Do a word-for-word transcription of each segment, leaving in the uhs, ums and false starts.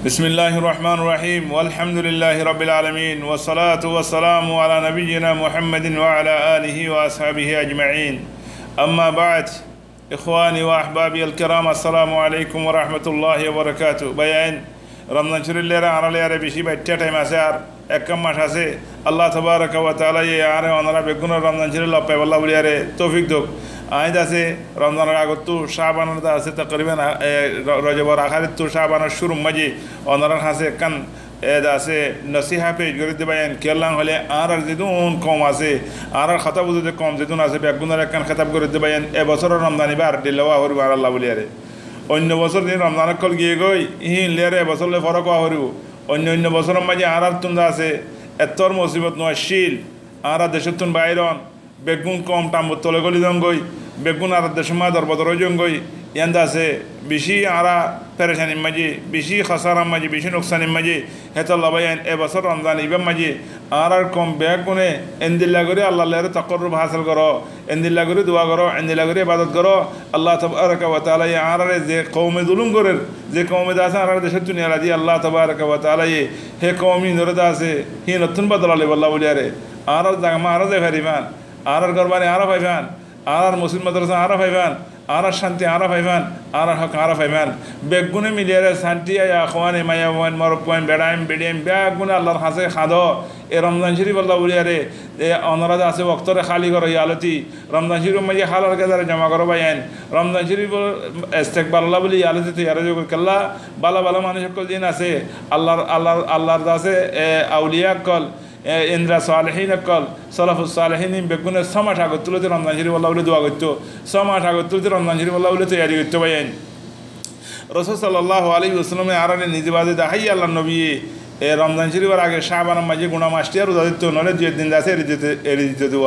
بسم الله الرحمن الرحيم، والحمد لله رب العالمين، والصلاة والسلام على نبينا محمد وعلى آله وأصحابه أجمعين. أما بعد، إخواني وأحبابي الكرام، السلام عليكم ورحمة الله وبركاته. Báiyain, Romzan Córif lói añára lói bicí baiththá thaim asé, ar ekkán mac asé. Allah tabaraka wa taala ye añáre onora beggúnore Romzan Córif lofaibolla buli añáre toufik douk. Añí de asé Romzanor agottú Cábanor de asé takriban, e, Ro-, Rojobor ahárittú Cábanor cúrur maze onorar hañsé ekkán, e, de asé nosíha pec gorí de báiyain, kiyólla hoilé añárar zedún koum asé, añárar hotá buzé de koum zedún asé, beggúnore ekkán hétab gorí de báiyain, e bosóror Romzan ibár dhilla ówa foribó añáralla buli añáre. Oinno bosór zin Romzan ókkol giyé goi, híin lói añáre e bosór lói forók ówa foribó. Oinno oinno bosóror maze añárattún de asé ettór musibot no accíl, añára decóttun baáir óon, beggún koum thambur tole góli zon goi, beggún añárar decór maze dorbodor ói zon goi, yián de asé bicí añára ferecanir maze, bicí hósarar maze, bicí nuksanir maze. Hétolla báiyain, e bosór Romzan ibár maze añárar koum beggúne endilla gorí Allar lói añáre tokorrub hásil goró, endilla gorí dua goró, endilla gorí ebadot goró. Allah tabaraka wa taala ye añáráre ze koume zulum gorér, ze koume de asé añáráre decóttun niyala diyé, Allah tabaraka wa taala ye hé koum híinore de asé híinottún bodola loibolla buli añáre. Añárar zaga añára zai faribán, añárar górbari añára faibán, añárar mosjid madrasa añára faibán, añárar cánti añára faibán, añárar hók añára faibán. Beggúne mili añáre cánti, ya akhwani, maiyafuain, morotfuain, beçain, beçiyain, beggúne Allar hañsé hañdó. E Romzan Córifolla buli añáre, e onora de asé woktore háli goró, yaloti Romzan Córifor maze hálal gezare joma goró báiyain. Romzan Córifor estekbalolla buli yaloti toiyar ói zogói. Kiyólla, bála bála manúic ókkol zin asé, Allar, Allar, Allar de asé, e, auliya ókkol, e, endilla salihin ókkol, salafus salihin, in beggúne só mac agottú lóti Romzan Córifolla buli dua goittó, só mac agottú lóti Romzan Córifolla buli toiyari goittó báiyain. Rosul sallallahu alaihi wasallame añáráre nize bade daháiye Allar nobiye, e, Romzan Córifor age Cábanor maze guná mac tiya ruza dito, noóile dui ek din de asé eri dito, eri dito de.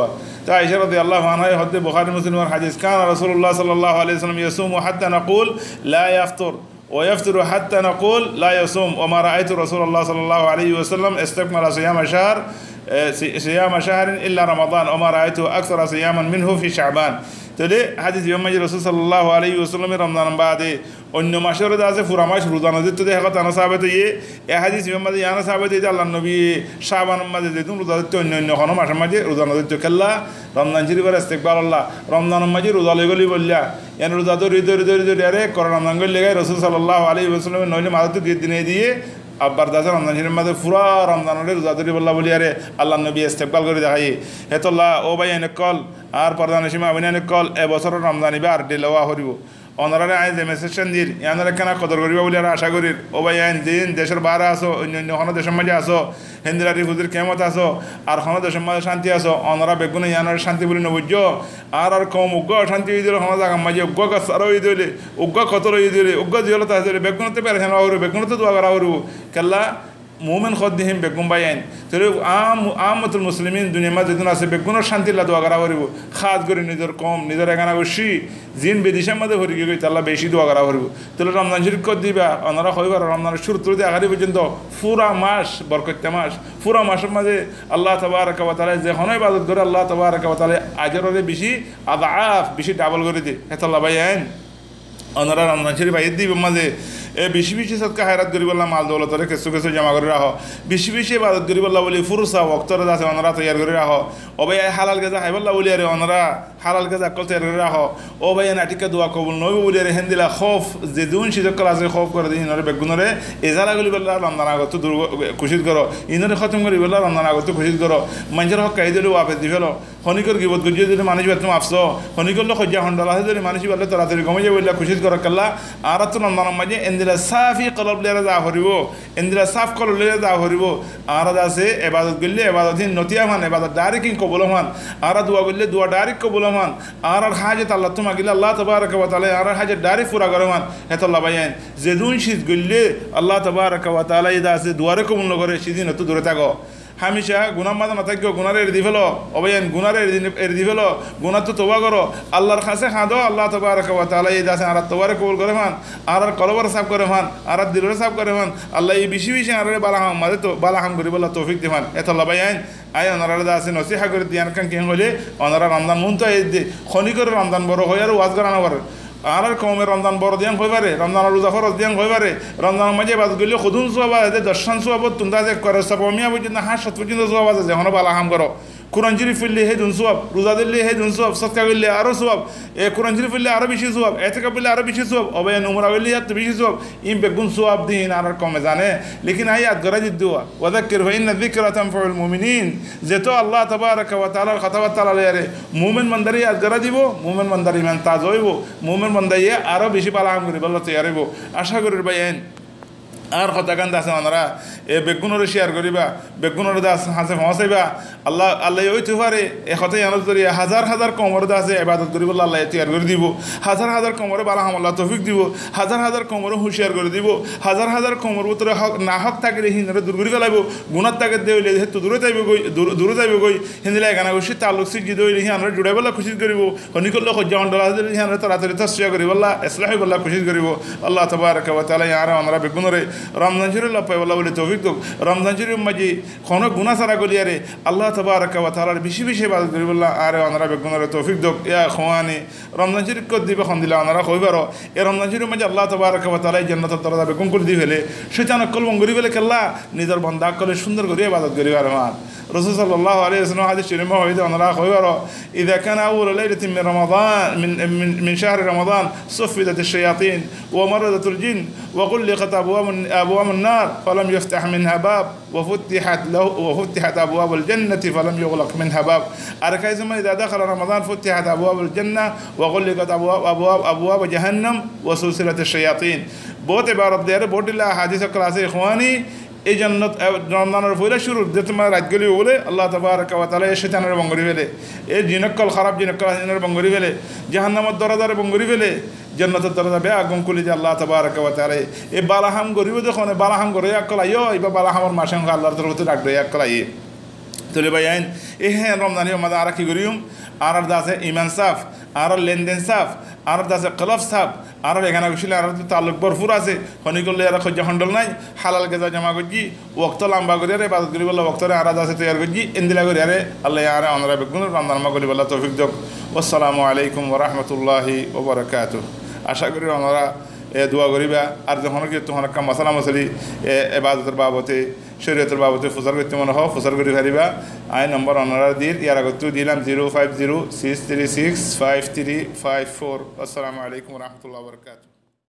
Te Aisha radiyallahu anha ye hoó de, Buhári Muslimor hádis, كان رسول الله صلى الله عليه وسلم يصوم حتى نقول لا يفطر، ويفطر حتى نقول لا يصوم، وما رأيت رسول الله صلى الله عليه وسلم استكمل صيام شهر، e, si-, صيام شهر إلا رمضان، وما رأيته أكثر صياما منه في شعبان. Tóile hádis ibár maze Rosul sallallahu alaihi wasallame Romzan bade oinno macoré de asé fura mac ruza no dito de, hé hotá no sabit óiye. E hádis ibár maze yián o sabit óiye de Allar nobiye Cábanor maze zedún ruza dito, oinno oinno honó macor maze ruza no dito. Kiyólla, Romzan Córifor estekbalolla, Romzanor maze ruza loi góli bolla. Yián ruza dóri, dóri, dóri, dóri, are ekkore Romzan goillé goi Rosul sallallahu alaihi wasallame noóile mazottú giyé de nai diye, abbar de asé Romzan Córifor maze fura Romzanoré ruza dóribolla buli añáre Allar nobiye estekbal gorí daháiye. Hétolla, ó báiyain ókkol, ar pordanishín ma boinain ókkol, e bosóror Romzan ibár dhilla ówa foribó. Onoráre añí ze mesejcán dir, yiánor ekkána kodor goríba buli añára acá gorír. Ó báiyain, zin decór baáre asó, oinno oinno honó decór maze asó, héndilla rifuzir kemot asó, ar honó decór maze cánti asó, onorá beggúne yiánore cánti buli no buijjó. Añárar koum uggúa ocánti óiye de óile honó zagar maze, uggúa gossára óiye de óile, uggúa kotol óiye de óile, uggúa ziyólot asé de óile, beggúnottú ferecan ówa foribó, beggúnottú dua gorá foribó. Kiyólla, mumin hoó de híin beggún báiyain. Tóile am-, ammatul muslimin duniyar maze zedún asé, beggúnor cántilla dua gorá foribó. Hás gorí nizor koum, nizor egana guccí, zin bidecór maze fori giyé goi, ítalla bicí dua gorá foribó. Tóile Romzan Córif kót diba, onorá hoi faro, Romzanor cúruttu lóti ahári foijjonto fura mac, borkoitta mac, fura macor maze Allah tabaraka wa taala ze honó ebadot goré, Allah tabaraka wa taala ajororé bicí adaf, bicí dabol gorí de. Hétolla báiyain, onorá Romzan Córif aiyé de ibár maze, e, bicí bicí sodka háirat goríbolla, mal doulotoré kessú kessú joma gorí rahó. Bicí bicí ebadot goríbolla buli fursa, woktoré de asé onorá toiyar gorí rahó. Ó báiyain, hálal geza háibolla buli añáre onorá hálal geza ókkol toiyar gorí rahó. Ó báiyain, añára thíkka dua kobul no óibo buli añáre héndilla hóf, zedún ciz ókkol asé hóf goré de híinoré beggúnoré ezala goríbolla Romzan agottú dur go-, kucíc goró. Iínoré hótom goríbolla Romzan agottú kucíc goró. Maincór hók háiye de óile wafes di félo. Honíkor gibot goijjé de óile manúic ibáttu maf só. Honíkor loi hoijja hondol asé de óile manúic ibár loi toratori gom ói zaibólla kucíc goró. Kiyólla, añáráttu Romzanor maze endilla sáfi kolob loi añára za foribó, endilla sáf kolob loi añára za foribó. Añára de asé ebadot goillé, ebadot híin no tiya fán, ebadot dhairek híin kobul ó fán. Añára dua goillé, dua dhairek kobul ó fán. Añárar hájot Allattú magilé Allah tabaraka wa taala ye añárar hájot dhairek fura goré fán. Hétolla báiyain, zedún ciz goillé Allah tabaraka wa taala ye de asé duaré kobul no goré, cízinottú dure táko. Hámica gunár maze no táikko, gunáre eri di félo. Ó báiyain, gunáre eri di, eri di félo. Gunáttu touba goró. Allar hañsé hañdó, Allah tabaraka wa taala ye de asé añárar toubare kobul goré fán, añárar kolobore sáf goré fán, añárar dilore sáf goré fán. Allah ye bicí bicí añáráre bála ham maze to-, bála ham goríbolla toufik di fán. Hétolla báiyain, añí onoráre de asé nosíha gorí de yián ekkán ki hoilé, onorá Romzan muntu aiyé de, honíkore Romzan boro hoiyaré waz gorá no foré. Añárar koume Romzan boro de yián hoi fare, Romzanor ruza foros de yián hoi fare, Romzanor maze ebadot goille hodún suwab asé, doccán suwab ottún de asé, ekkore sóbo miya foijjonto, háñt cót foijjonto suwab asé, ze honó bala ham goró. Kuran Córif foille hédun suwab, ruza dóille hédun suwab, sodka goille aró suwab, e Kuran Córif foille aró beci suwab, etekaf goille aró beci suwab, óba en umra goille yáttu beci suwab, in beggún suwab din añárar koume zane. Lekin añí yad gorái di dua, "Wa zakkir fa inna zikra tanfa'ul mu'minin." Zeto Allah tabaraka wa ta'alar hotábatta loiyaré mumin bandare yad gorái dibo, mumin bandar iman taza óibo, mumin bandaye aró beci bala ham goríbolla toiyar óibo. Acá gorir bái en. Ar hotágan de asé onora, e, beggúnore share goríba, beggúnore de asé hásé foóñsaiba. Allah, Allah ye óito fare, e hotá yiánor zoriya házar házar koumore de asé ebadot goríbolla Allah ye toiyar gorí dibo. Házar házar koumore bala hamolla toufik dibo. Házar házar koumore huciyar gorí dibo. Házar házar koumor bútore hók, nahók tákile híinore dur gorí felaibo. Gunát táke de óile héttu dure táibo goi, dur-, dure táibo goi. Héndilla egana guccí taalluk sijji de óile híanore juçaibolla kucíc goríbo. Honíkolla hoijja hondol asé de óile híanore toratori tosfiya goríbolla, islah óibolla kucíc goríbo. Allah tabaraka wa ta'ala ye añára onora beggúnore Romzan Córif lofaibolla bóli toufik douk. Romzan Córifor maze honó guná sára goliyaré Allah tabaraka wa ta'alar beci beci ebadot goríbolla añára onora beggúnore toufik douk. Ya ikhwani, Romzan Córif kót diba hondilla onora hoi faro. E Romzan Córifor maze Allah tabaraka wa ta'ala ye jonnotor doroza beggún kúli di fele. Cóitan ókkol bon gorí fele kiyólla, nizor banda ókkole cúndor gorí ebadot gorí fare. Rosul sallallahu alaihi wasallam hádis córif maze hoiyé de onora hoi faro, "Iza kana awwalu lailatin min Ramadan, min, min, min shahri Ramadan, suffidatish shayatin, wa maradatul jinn, wa ghulliqat abwabun, abwabun nar, falam yuftah minha bab, wa futtihat lahu, wa futtihat abwabul jannati, falam yughlaq minha bab." Ar ek hádis maze, "Iza dakhala Ramadan, futtihat abwabul jannah, wa ghulliqat abwab, abwab, abwabu jahannam, wa sulsilatish shayatin." Bout ebarot diyaré, bout dhilla hádis ókkol asé, ikhwani, E jonnot, e, Romzanor foila cúrur de tuáñra rait golibo bóle, Allah tabaraka wa ta'ala e cóitanore bon gorí fele. E jin ókkol, háraf jin ókkol asé, inore bon gorí fele. Jahannamor dorozare bon gorí fele. Jonnotor doroza beggún kúli de Allah tabaraka wa ta'ala. E bala ham goríbo de hone, bala ham goróya ókkol aiyó, iba bala hamor mac, Allahr torfóttu dak doya ókkol aiyé. Tóile bái ain, e hé Romzan iyór maze añára ki goijjum? Añárar de asé iman saf, añárar lenden saf, añárar de asé kolb saf, añárar egana guccí loi añárar de taalluk borfur asé, honíkolla añárar hoijja hondol nái, halal geza joma goijjí, wokto lamba goríyaré ebadot goríbolla woktore añára de asé toiyar goijjí, endilla goríyaré Allah ye añára onora beggúnore Romzan mac golibolla toufik douk. Wassalamu alaikum wa rahmatullahi wa barakatuh. Acá gorí onora, e, dua goríba, ar ze honó kessú honó ekká masala masali, e, ebadotor babote, córiyotor babote fusár goitté mone hoó, fusár gorí fariba. Añí nombor onorare dir, yar agottú dilam zero five zero six three six five three five four. Assalamu alaikum wa rahmatullahi wa barakatuh.